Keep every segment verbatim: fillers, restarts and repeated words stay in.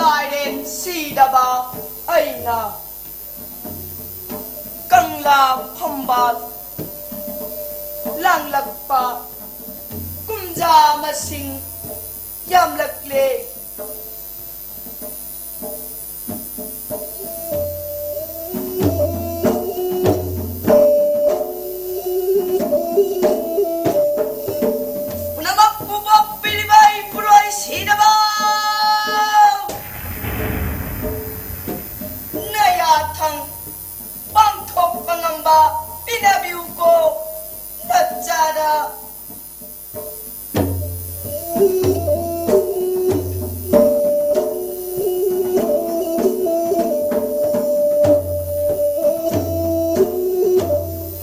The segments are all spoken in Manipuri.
ꯂꯥꯏꯔꯦꯟ ꯁꯤꯗꯕ ꯑꯩꯅ ꯀꯪꯂꯥ ꯐꯝꯕꯥꯜ ꯂꯥꯡꯂꯛꯄ ꯀꯨꯝꯖꯥ ꯃꯁꯤꯡ ꯌꯥꯝꯂꯛꯂꯦ꯫ ꯄꯨꯝꯅꯃꯛꯄꯨ ꯄꯣꯛꯄꯤꯔꯤꯕ ꯏꯄꯨꯔꯣꯏ ꯁꯤꯗꯕ ꯅꯌꯥꯊꯪ ꯄꯥꯡꯊꯣꯛꯄ ꯉꯝꯕ ꯄꯤꯅꯕꯤꯌꯨꯀꯣ ꯅꯆꯥꯗ꯫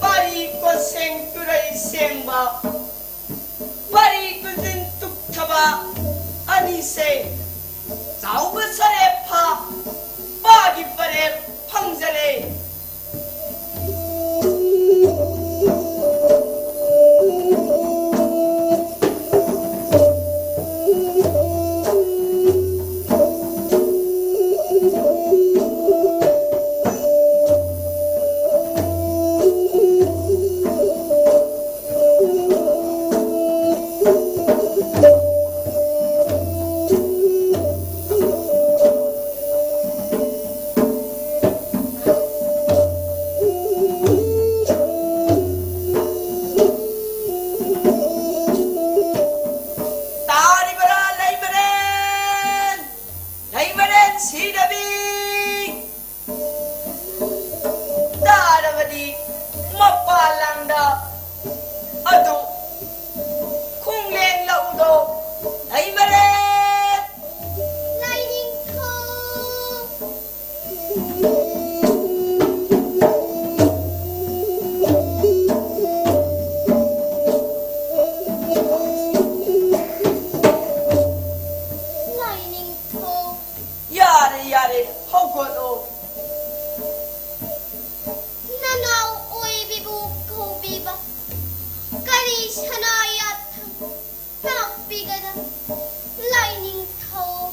ꯄꯥꯔꯤ ꯀꯣꯟꯁꯦꯡ ꯇꯨꯔꯩ ꯁꯦꯡꯕ, ꯄꯥꯔꯤ ꯀꯨꯟꯖꯤꯟ ꯇꯨꯛꯊꯕ ꯑꯅꯤꯁꯦ ꯆꯥꯎꯕ ꯁꯔꯦꯞ ꯐꯥ ꯄꯥꯒꯤ ꯄꯔꯦꯞ ꯐꯪꯖꯔꯦ꯫ ꯇꯥꯔꯤꯕꯔꯥ ꯂꯩꯃꯔꯦꯟ? ꯂꯩꯃꯔꯦꯟ ꯁꯤꯗꯕꯤ! ꯇꯥꯔꯕꯗꯤ ꯃꯄꯥꯟ ꯂꯥꯡꯗ ꯑꯗꯨ ꯈꯣꯡꯂꯦꯟ ꯂꯧꯗꯣ ꯂꯩꯃꯔꯦꯟ! ꯂꯥꯏꯅꯤꯡꯊꯧ! ꯂꯥꯏꯅꯤꯡꯊꯧ! ꯌꯥꯔꯦ, ꯌꯥꯔꯦ, ꯍꯧꯒꯠꯂꯣ꯫ ꯅꯅꯥꯎ ꯑꯣꯏꯕꯤꯕꯨ ꯀꯧꯕꯤꯕ ꯀꯔꯤ ꯁꯅꯥ ꯌꯥꯊꯪ ꯇꯥꯛꯄꯤꯒꯗ ꯂꯥꯏꯅꯤꯡꯊꯧ?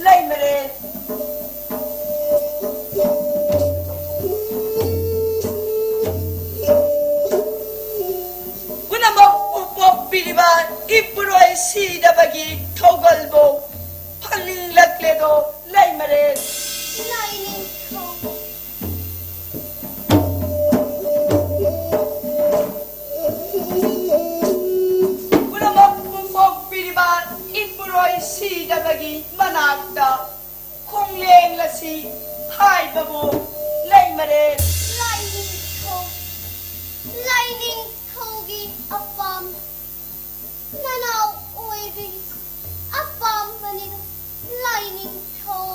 ꯂꯩꯃꯔꯦꯟ꯫ ꯄꯨꯝꯅꯃꯛꯄꯨ ꯄꯣꯛꯄꯤꯔꯤꯕ ꯏꯄꯨꯔꯣꯏ ꯁꯤꯗꯕꯒꯤ ꯊꯧꯒꯜꯕꯨ ꯐꯪꯅꯤꯡꯂꯛꯂꯦꯗꯣ ꯂꯩꯃꯔꯦꯟ꯫ ꯂꯥꯏꯅꯤꯡꯊꯧ꯫ ꯄꯨꯝꯅꯃꯛꯄꯨ ꯄꯣꯛꯄꯤꯔꯤꯕ ꯏꯄꯨꯔꯣꯏ ꯁꯤꯗꯕꯒꯤ ꯃꯅꯥꯛꯇ ꯈꯣꯡꯂꯦꯡꯂꯁꯤ ꯍꯥꯏꯕꯕꯨ ꯂꯩꯃꯔꯦꯟ꯫ ꯂꯥꯏꯅꯤꯡꯊꯧ, ꯂꯥꯏꯅꯤꯡꯊꯧꯒꯤ ꯑꯄꯥꯝ ꯅꯅꯥꯎ ꯑꯣꯏꯕꯤ ꯑꯄꯥꯝꯕꯅꯤꯗꯣ ꯂꯥꯏꯅꯤꯡꯊꯧ꯫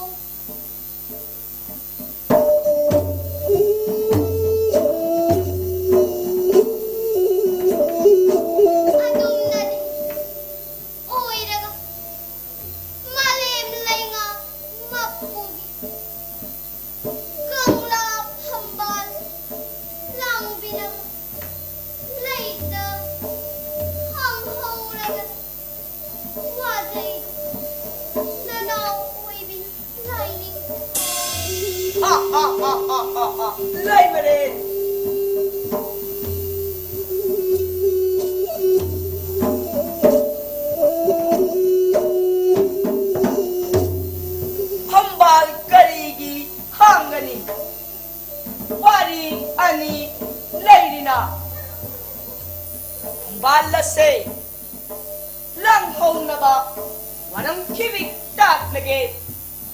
ꯑꯗꯨꯝꯅꯗꯤ ꯑꯣꯏꯔꯒ ꯃꯥꯂꯦꯝ ꯂꯩꯉꯥꯛ ꯃꯄꯨꯒꯤ ꯀꯪꯂꯥ ꯐꯝꯕꯥꯜ ꯂꯥꯡꯕꯤꯅꯕ ꯂꯩꯇ ꯍꯝꯍꯧꯔꯒ ꯋꯥꯖꯩ ꯅꯅꯥꯎ ꯑꯣꯏꯕꯤ ꯂꯥꯏꯅꯤꯡꯊꯧ꯫ ꯂꯩꯃꯔꯦꯟ꯫ ꯐꯝꯕꯥꯜ ꯀꯔꯤꯒꯤ ꯍꯥꯡꯒꯅꯤ? ꯋꯥꯔꯤ ꯑꯅꯤ ꯂꯩꯔꯤꯅ꯫ ꯐꯝꯕꯥꯜ ꯑꯁꯦ ꯂꯪꯍꯧꯅꯕ ꯋꯥꯔꯝ ꯈꯤꯕꯤꯛ ꯇꯥꯛꯂꯒꯦ꯫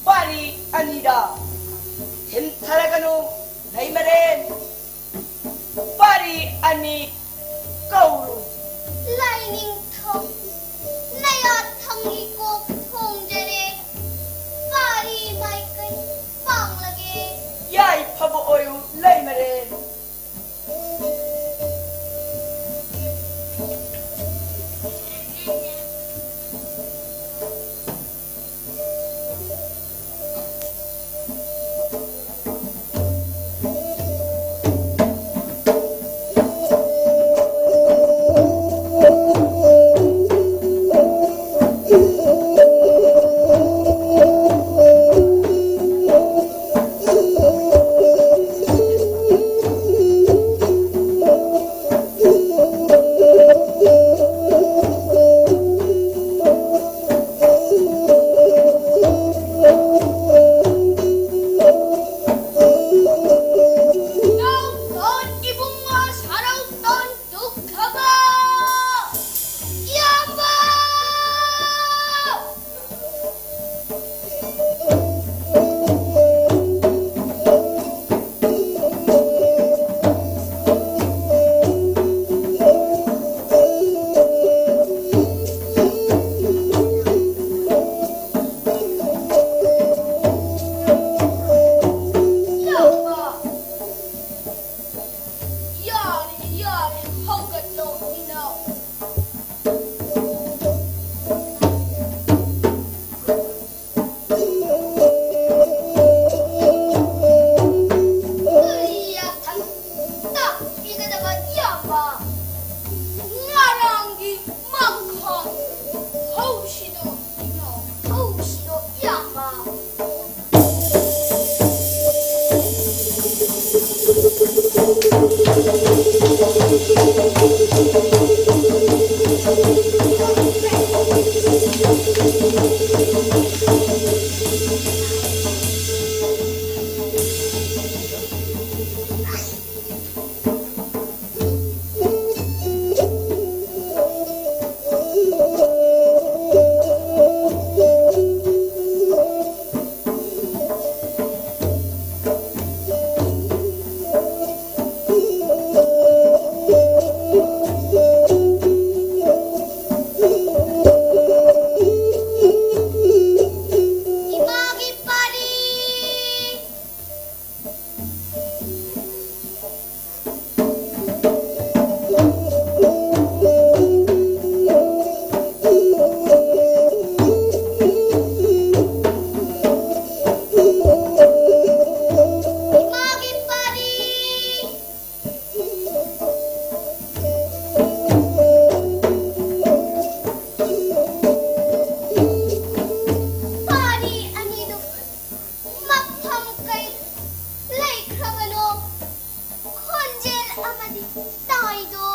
ꯋꯥꯔꯤ ꯑꯅꯤꯗ ꯊꯤꯟꯊꯔꯒꯅꯨ ꯂꯩꯃꯔꯦꯟ꯫ ꯄꯥꯔꯤ ꯑꯅꯤ ꯀꯧꯔꯨ꯫ ꯂꯥꯏꯅꯤꯡꯊꯧ, ꯅꯌꯥꯊꯪꯒꯤ ꯀꯣꯛ ꯊꯣꯡꯖꯔꯦ꯫ ꯄꯥꯔꯤ ꯃꯥꯏꯀꯩ ꯄꯥꯡꯂꯒꯦ꯫ ꯌꯥꯏꯐꯕ ꯑꯣꯏꯌꯨ ꯂꯩꯃꯔꯦꯟ꯫ ꯏꯃꯥꯒꯤ ꯄꯥꯔꯤ꯫ ꯏꯃꯥꯒꯤ ꯄꯥꯔꯤ꯫ ꯄꯥꯔꯤ ꯑꯅꯤꯗꯨ ꯃꯐꯝ ꯀꯩ ꯂꯩꯈ꯭ꯔꯕꯅꯣ? ꯈꯣꯟꯖꯦꯜ ꯑꯃꯗꯤ ꯇꯥꯏꯗꯣ꯫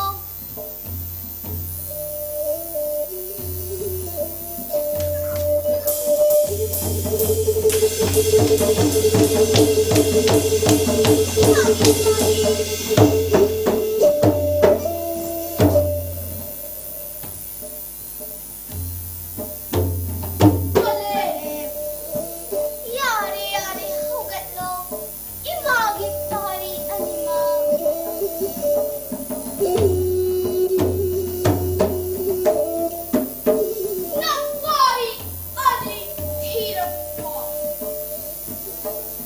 ꯌꯥꯔꯦ, ꯌꯥꯔꯦ, ꯍꯧꯒꯠꯂꯣ꯫ ꯏꯃꯥꯒꯤ ꯄꯥꯔꯤ ꯑꯅꯤꯃꯛ꯫ ꯅꯄꯥꯔꯤ ꯑꯅꯤ ꯊꯤꯔꯛꯄ꯫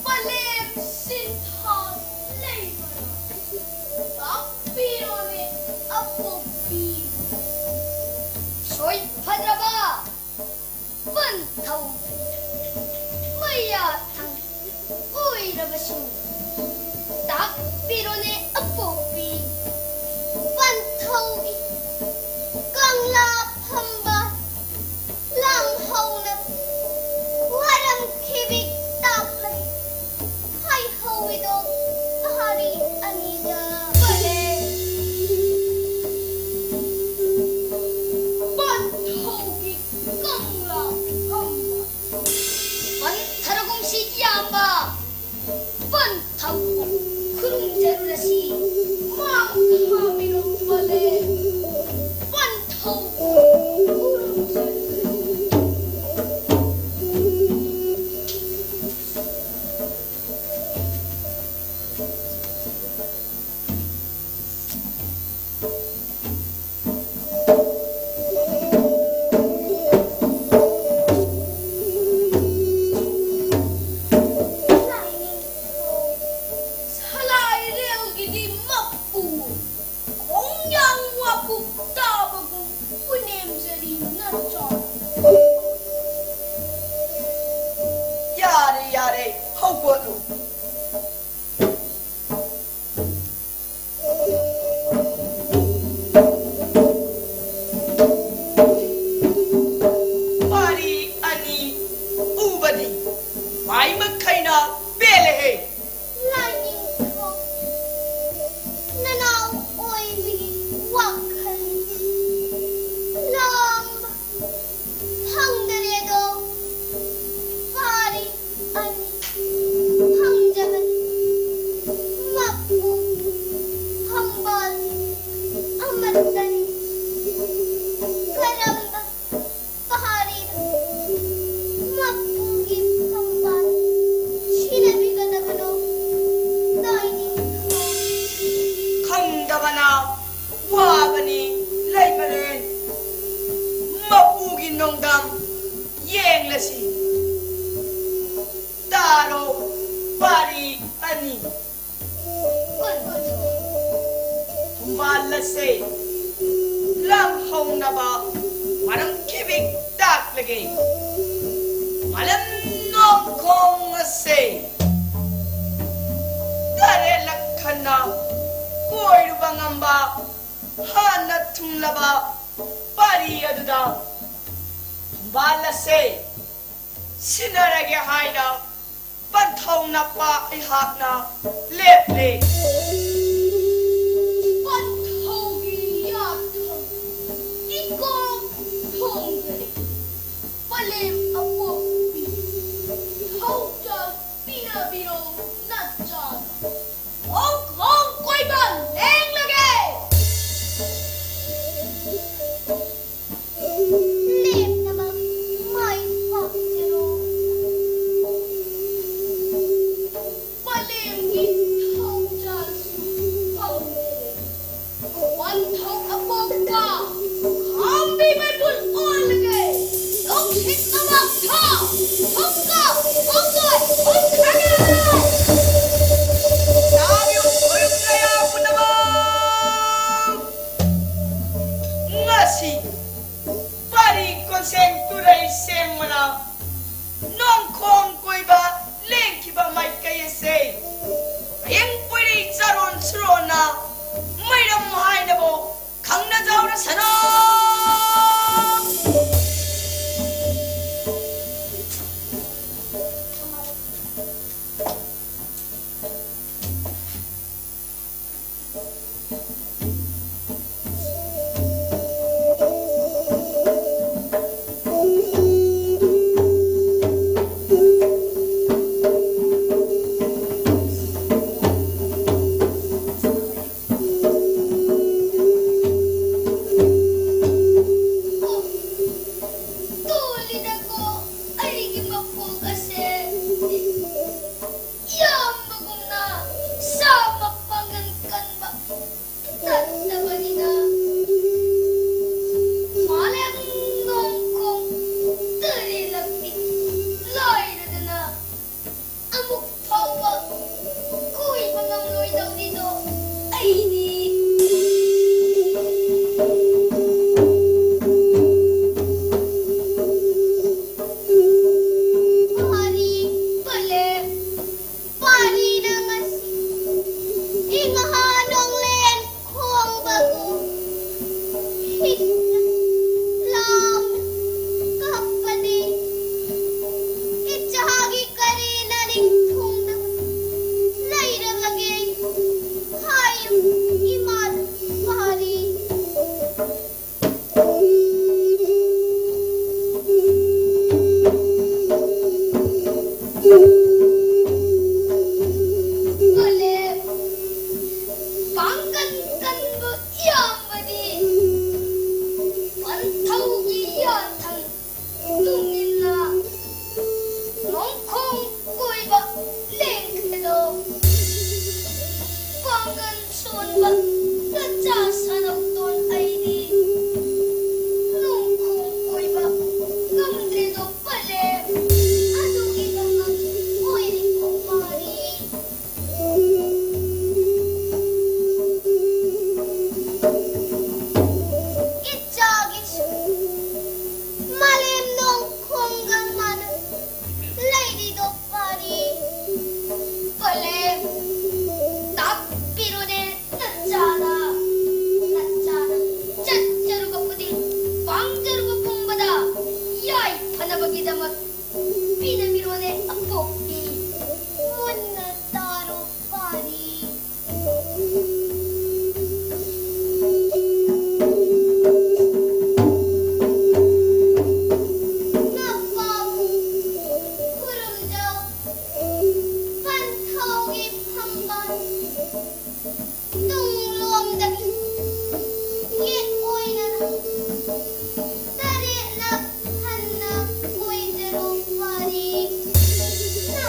ꯃꯥꯂꯦꯝ ꯁꯤꯟꯊꯥ ꯂꯩꯕꯔꯥ? ꯇꯥꯛꯄꯤꯔꯣꯅꯦ ꯑꯄꯣꯛꯄꯤ꯫ ꯁꯣꯏ ꯐꯗ꯭ꯔꯕ ꯄꯟꯊꯧ ꯃꯌꯥꯊꯪ ꯑꯣꯏꯔꯕꯁꯨ ꯇꯥꯛꯄꯤꯔꯣꯅꯦ ꯑꯄꯣꯛꯄꯤ꯫ ꯄꯟꯊꯧꯒꯤ ꯀꯪꯂꯥ ꯐꯝꯕ ꯂꯥꯡꯍꯧꯅ ꯋꯥꯔꯝꯈꯤꯕꯤ ꯇꯥꯛꯂꯒꯦ꯫ ꯍꯥꯏꯍꯧꯋꯤꯗꯣ ꯄꯥꯔꯤ ꯑꯅꯤꯗ꯫ ꯄꯟꯊꯧꯒꯤ ꯀꯪꯂꯥ ꯌꯦꯡꯂꯁꯤ꯫ ꯇꯥꯔꯣ, ꯄꯥꯔꯤ ꯑꯅꯤ꯫ ꯈꯨꯝꯕꯥꯜ ꯑꯁꯦ ꯂꯥꯡꯍꯧꯅꯕ ꯃꯔꯝ ꯈꯤꯕꯤꯛ ꯇꯥꯛꯂꯒꯦ꯫ ꯃꯥꯂꯪ ꯅꯣꯡꯈꯣꯡ ꯑꯁꯦ ꯇꯔꯦꯠꯂꯛ ꯍꯟꯅ ꯀꯣꯏꯔꯨꯕ ꯉꯝꯕ ꯍꯥꯟꯅ ꯊꯨꯡꯂꯕ ꯄꯥꯔꯤ ꯑꯗꯨꯗ ꯈꯨꯝꯕꯥꯜ ꯑꯁꯦ ꯁꯤꯟꯅꯔꯒꯦ ꯍꯥꯏꯅ ꯄꯟꯊꯧ ꯅꯞꯄ ꯑꯩꯍꯥꯛꯅ ꯂꯦꯞꯂꯦ꯫ ꯄꯟꯊꯧꯒꯤ ꯌꯥꯊꯪ ꯏꯀꯣꯝ ꯊꯣꯡꯖꯔꯦ꯫ ꯄꯂꯦꯝ ꯑꯄꯣꯛꯄꯤ ꯊꯧꯖꯥꯜ ꯄꯤꯅꯕꯤꯔꯣ ꯅꯆꯥꯅ꯫ ꯍꯣꯡ ꯍꯣꯡ ꯀꯣꯏꯕ ꯂꯦꯡꯂꯒꯦ꯫ ꯂꯦꯞꯇꯕ ꯃꯥꯏ ꯄꯥꯛꯆꯔꯣ꯫ ꯄꯂꯦꯝꯒꯤ ꯊꯧꯖꯥꯜꯁꯨ ꯐꯪꯗ꯭ꯔꯦ꯫ ꯋꯥꯟꯊꯧ ꯑꯄꯣꯛꯄ ꯈꯥꯝꯕꯤ ꯃꯩꯐꯨꯜ ꯑꯣꯜꯂꯒꯦ꯫ ꯅꯨꯡꯁꯤꯠ ꯃꯃꯥꯡꯊꯥ ꯊꯨꯝꯒ ꯊꯨꯝꯂꯣꯏ ꯍꯨꯟꯈ꯭ꯔꯒꯦ꯫ ꯇꯥꯕꯤꯌꯨ ꯈꯣꯏꯔꯨꯞ ꯀꯌꯥ ꯄꯨꯝꯅꯃꯛ꯫ ꯉꯁꯤ ꯄꯥꯔꯤ ꯀꯣꯟꯁꯦꯡ ꯇꯨꯔꯩ ꯁꯦꯡꯕꯅ ꯅꯣꯡꯈꯣꯡ ꯀꯣꯏꯕ ꯂꯦꯡꯈꯤꯕ ꯃꯥꯏꯀꯩ ꯑꯁꯦ ꯍꯌꯦꯡ ꯄꯣꯏꯔꯩ ꯆꯥꯔꯣꯟ ꯁꯨꯔꯣꯟꯅ ꯃꯩꯔꯝ ꯍꯥꯏꯅꯕꯨ ꯈꯪꯅꯖꯍꯧꯔꯁꯅꯨ꯫ ꯒꯤꯗꯃꯛ ꯄꯤꯅ ꯃꯤꯔꯣꯜꯂꯦ ꯑꯄꯣꯛꯄꯤ꯫ ꯃꯨꯟꯅ ꯇꯥꯔꯣ ꯄꯥꯔꯤ꯫ ꯅꯄꯥꯕꯨ ꯈꯨꯔꯨꯝꯖꯧ꯫ ꯄꯟꯊꯧꯒꯤ ꯐꯝꯕꯥꯜ ꯇꯨꯡꯂꯣꯝꯗꯒꯤ ꯌꯦꯠ ꯑꯣꯏꯅ ꯇꯔꯦꯠꯂꯛ ꯍꯟꯅ ꯀꯣꯏꯖꯔꯣ ꯄꯥꯔꯤ꯫ ꯅ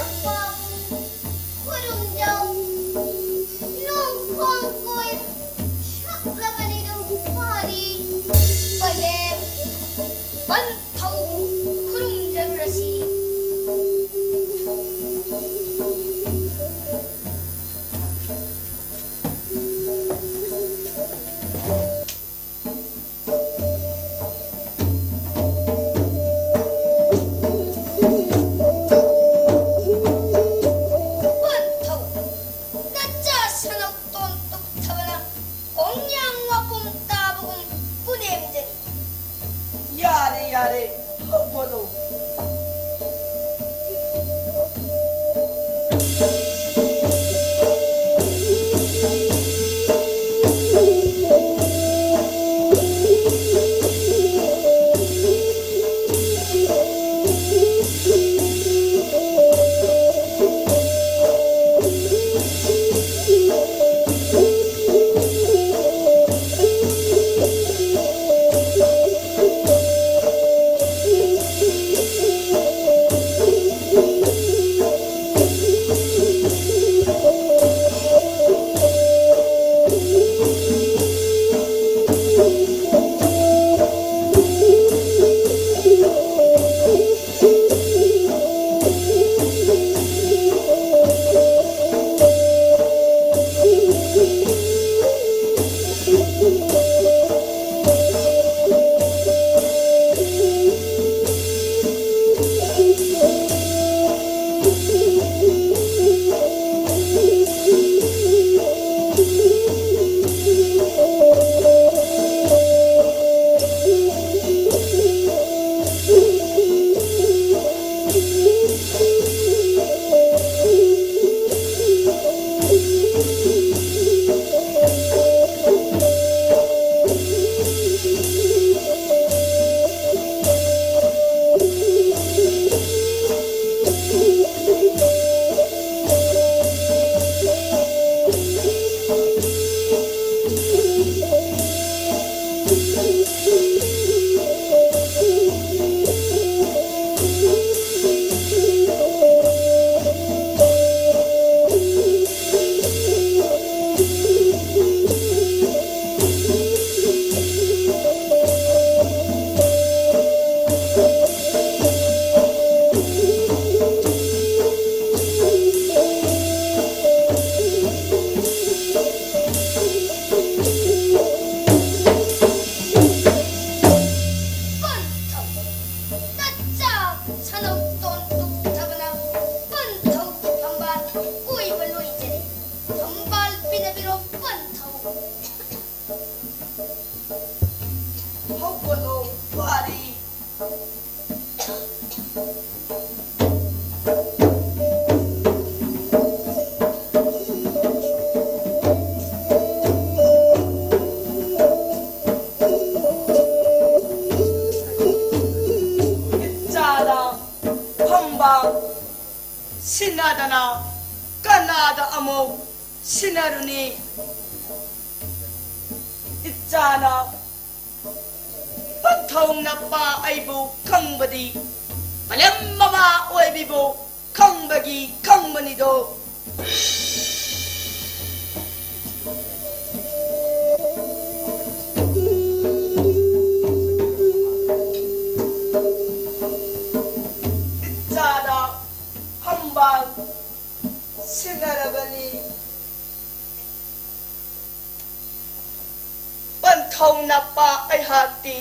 ꯅꯧꯇꯣꯟ ꯇꯨꯞꯊꯕꯅ ꯄꯟꯊꯧ ꯐꯝꯕꯥꯜ ꯀꯣꯏꯕ ꯂꯣꯏꯖꯔꯦ꯫ ꯐꯝꯕꯥꯜ ꯄꯤꯅꯕꯤꯔꯣ ꯄꯟꯊꯧ꯫ ꯍꯧꯒꯠꯂꯣ ꯄꯥꯔꯤ꯫ ꯏꯆꯥꯗ ꯐꯝꯕꯥꯜ ꯁꯤꯟꯅꯗꯅ ꯀꯅꯥꯗ ꯑꯃꯨꯛ ꯁꯤꯟꯅꯔꯨꯅꯤ? ꯏꯆꯥꯅ ꯄꯟꯊꯧ ꯅꯄꯥ ꯑꯩꯕꯨ ꯈꯪꯕꯗꯤ ꯃꯂꯦꯝ ꯃꯃꯥ ꯑꯣꯏꯕꯤꯕꯨ ꯈꯪꯕꯒꯤ ꯈꯪꯕꯅꯤꯗꯣ꯫ ꯏꯆꯥꯗ ꯐꯝꯕꯥꯜ ꯁꯤꯟꯅꯔꯕꯅꯤ꯫ ꯄꯟꯊꯧ ꯅꯄꯥ ꯑꯩꯍꯥꯛꯇꯤ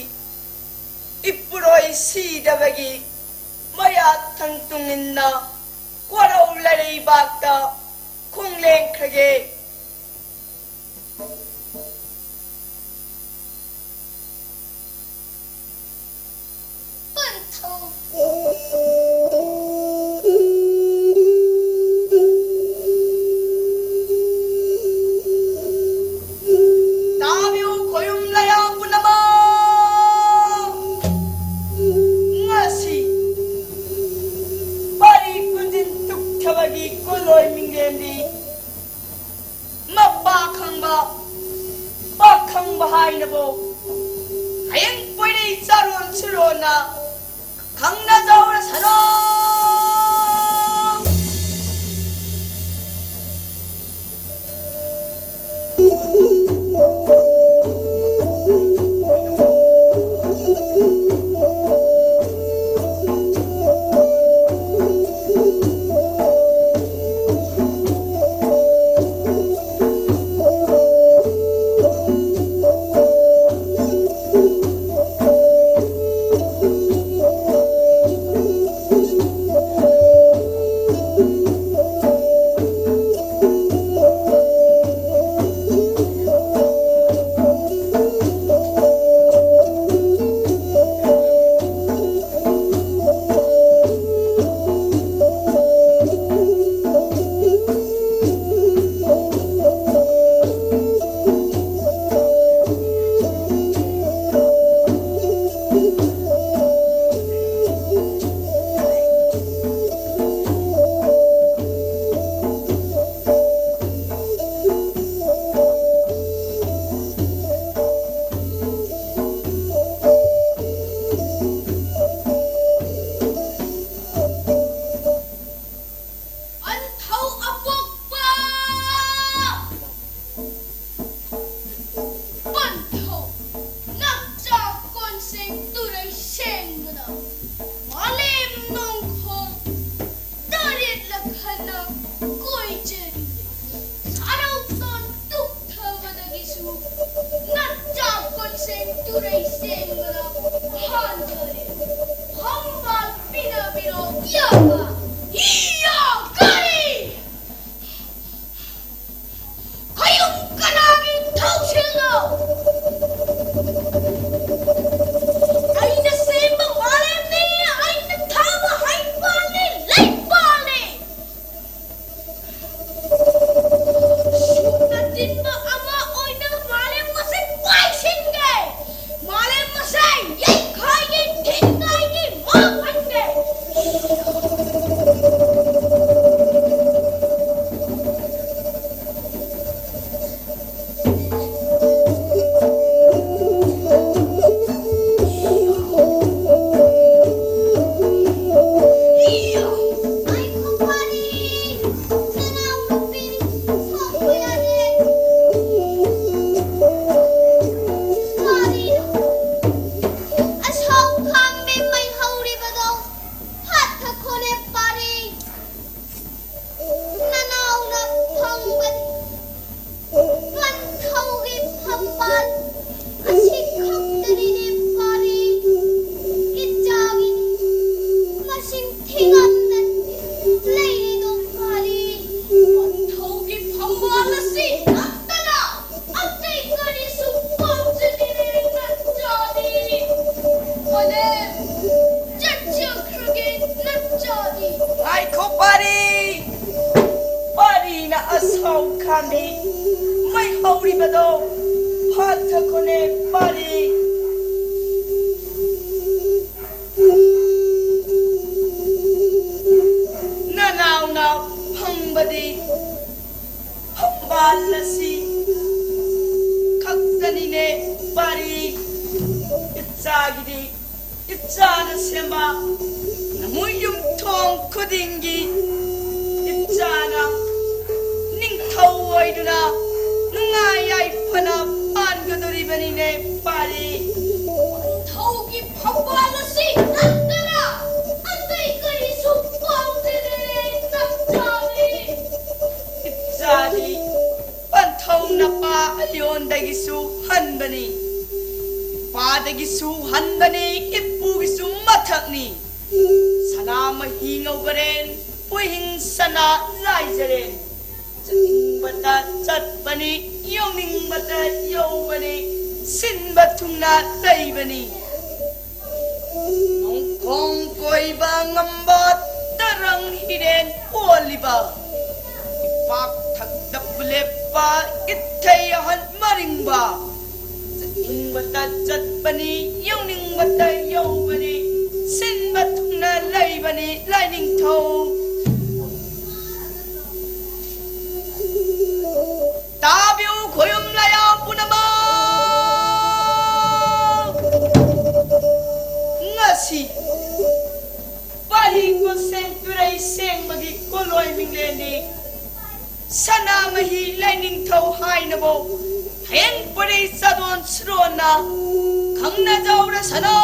ꯏꯄꯨꯔꯣꯏ ꯁꯤꯗꯕꯒꯤ ꯃꯌꯥꯊꯪ ꯇꯨꯡꯏꯟꯅ ꯋꯥꯔꯧ ꯂꯩꯔꯩꯕꯥꯛꯇ ꯈꯣꯡꯂꯦꯡꯈ꯭ꯔꯒꯦ꯫ ꯄꯟꯊꯧ꯫ ꯇꯥꯕꯤꯌꯨ ꯈꯣꯌꯨꯝ ꯂꯌꯥ ꯄꯨꯝꯅꯃꯛ꯫ ꯉꯁꯤ ꯄꯥꯔꯤ ꯀꯨꯟꯖꯤꯟ ꯇꯨꯞꯊꯕꯒꯤ ꯀꯨꯟꯂꯣꯏ ꯃꯤꯡꯂꯦꯟꯗꯤ ꯃꯄꯥ ꯈꯪꯕ, ꯄꯥꯈꯪꯕ ꯍꯥꯏꯅꯕꯨ ꯍꯌꯦꯡ ꯄꯣꯏꯔꯩ ꯆꯥꯔꯣꯟ ꯁꯨꯔꯣꯟꯅ ꯈꯪꯅꯖꯍꯧꯔꯁꯅꯨ꯫ ꯀꯔꯤ? ꯈꯌꯨꯝ ꯀꯅꯥꯒꯤ ꯊꯧꯁꯤꯜꯅꯣ? ꯑꯩꯅ ꯁꯦꯝꯕ ꯃꯥꯂꯦꯝꯅꯤ, ꯑꯩꯅ ꯊꯥꯕ ꯍꯩꯄꯥꯜꯅꯤ, ꯂꯩꯄꯥꯜꯅꯤ꯫ ꯁꯨꯞꯅ ꯇꯤꯟꯕ ꯑꯃ ꯑꯣꯏꯅ ꯃꯥꯂꯦꯝ ꯑꯁꯤ ꯄꯥꯏꯁꯤꯟꯒꯦ꯫ ꯃꯥꯂꯦꯝ ꯑꯁꯤ ꯌꯩꯈꯥꯏꯒꯦ, ꯊꯤꯟꯒꯥꯏꯒꯦ, ꯃꯥꯡꯍꯟꯒꯦ꯫ ꯑꯁꯥꯎ ꯈꯥꯝꯕꯤ ꯃꯩ ꯍꯧꯔꯤꯕꯗꯣ ꯍꯥꯠꯊꯈꯣꯅꯦ ꯄꯥꯔꯤ꯫ ꯅꯅꯥꯎꯅ ꯐꯪꯕꯅꯤ ꯄꯟꯊꯧꯒꯤ ꯐꯝꯕꯥꯜ ꯑꯁꯤ ꯈꯛꯇꯅꯤꯅꯦ ꯄꯥꯔꯤ꯫ ꯏꯆꯥꯒꯤ ꯃꯁꯤꯡ ꯊꯤꯉꯝꯗꯅ ꯂꯩꯔꯤꯗꯣ ꯄꯥꯔꯤ꯫ ꯄꯟꯊꯧꯒꯤ ꯐꯝꯕꯥꯜ ꯑꯁꯤ ꯅꯠꯇꯅ ꯑꯇꯩ ꯀꯔꯤꯁꯨ ꯄꯥꯝꯖꯗꯦ ꯅꯆꯥꯗꯤ꯫ ꯃꯥꯂꯦꯝ ꯆꯠꯆꯈ꯭ꯔꯒꯦ ꯅꯆꯥꯗꯤ꯫ ꯉꯥꯏꯈꯣ ꯄꯥꯔꯤ! ꯄꯥꯔꯤꯅ ꯑꯁꯥꯎ ꯈꯥꯝꯕꯤ ꯃꯩ ꯍꯧꯔꯤꯕꯗꯣ ꯐꯥꯊꯈꯣꯅꯦ ꯄꯥꯔꯤ꯫ ꯅꯅꯥꯎꯅ ꯐꯪꯕꯗꯤ ꯐꯝꯕꯥꯜ ꯑꯁꯤ ꯈꯛꯇꯅꯤꯅꯦ ꯄꯥꯔꯤ꯫ ꯏꯆꯥꯒꯤꯗꯤ ꯏꯆꯥꯅ ꯁꯦꯝꯕ ꯅꯃꯣꯏ ꯌꯨꯝꯊꯣꯡ ꯈꯨꯗꯤꯡꯒꯤ ꯏꯆꯥꯅ ꯅꯤꯡꯊꯧ ꯑꯣꯏꯗꯨꯅ ꯅꯨꯡꯉꯥꯏ ꯌꯥꯏꯐꯅ ꯄꯥꯟꯒꯗꯣꯔꯤꯕꯅꯤꯅꯦ ꯄꯥꯔꯤ꯫ ꯅꯤꯡꯊꯧꯒꯤ ꯐꯝꯕꯥꯜ ꯑꯁꯤ ꯅꯠꯇꯅ ꯑꯇꯩ ꯀꯔꯤꯁꯨ ꯄꯥꯝꯖꯗꯦ ꯅꯆꯥꯗꯤ꯫ ꯏꯆꯥꯗꯤ ꯄꯟꯊꯧ ꯅꯄꯥ ꯑꯌꯣꯟꯗꯒꯤꯁꯨ ꯍꯟꯕꯅꯤ, ꯏꯄꯥꯗꯒꯤꯁꯨ ꯍꯟꯕꯅꯤ, ꯏꯄꯨꯒꯤꯁꯨ ꯃꯊꯛꯅꯤ꯫ ꯁꯅꯥ ꯁꯅꯥꯃꯍꯤ ꯉꯧꯕꯔꯦꯟ, ꯄꯨꯏꯍꯤꯡ ꯁꯅꯥ ꯂꯥꯏꯖꯔꯦꯟ꯫ ꯆꯠꯅꯤꯡꯕꯇ ꯆꯠꯄꯅꯤ, ꯌꯧꯅꯤꯡꯕꯇ ꯌꯧꯕꯅꯤ, ꯁꯤꯟꯕ ꯊꯨꯡꯅ ꯂꯩꯕꯅꯤ꯫ ꯅꯣꯡꯈꯣꯡ ꯀꯣꯏꯕ ꯉꯝꯕ ꯇꯔꯪ ꯍꯤꯔꯦꯟ ꯑꯣꯜꯂꯤꯕ, ꯏꯄꯥꯛ ꯊꯛꯇ ꯂꯦꯞꯄ ꯏꯊꯩ ꯑꯍꯟ ꯃꯔꯤꯡꯕ꯫ ꯆꯠꯅꯤꯡꯕꯇ ꯆꯠꯄꯅꯤ, ꯌꯧꯅꯤꯡꯕꯇ ꯌꯧꯕꯅꯤ, ꯁꯤꯟꯕ ꯊꯨꯡꯅ ꯂꯩꯕꯅꯤ ꯂꯥꯏꯅꯤꯡꯊꯧ꯫ ꯇꯥꯕꯤꯌꯨ ꯈꯣꯌꯨꯝ ꯂꯥꯌꯥ ꯄꯨꯝꯅꯃꯛ꯫ ꯉꯁꯤ ꯄꯥꯂꯤ ꯈꯨꯠꯁꯦꯝ ꯇꯨꯔꯩ ꯁꯦꯡꯕꯒꯤ ꯀꯣꯂꯣꯏ ꯃꯤꯡꯂꯦꯟꯅꯤ꯫ ꯁꯅꯥꯃꯍꯤ ꯂꯥꯏꯅꯤꯡꯊꯧ ꯍꯥꯏꯅꯕꯧ ꯍꯌꯦꯡ ꯄꯨꯔꯩ ꯆꯥꯗꯣꯟ ꯁꯨꯔꯣꯟꯅ ꯈꯪꯅꯖꯧꯔꯁꯅꯣ꯫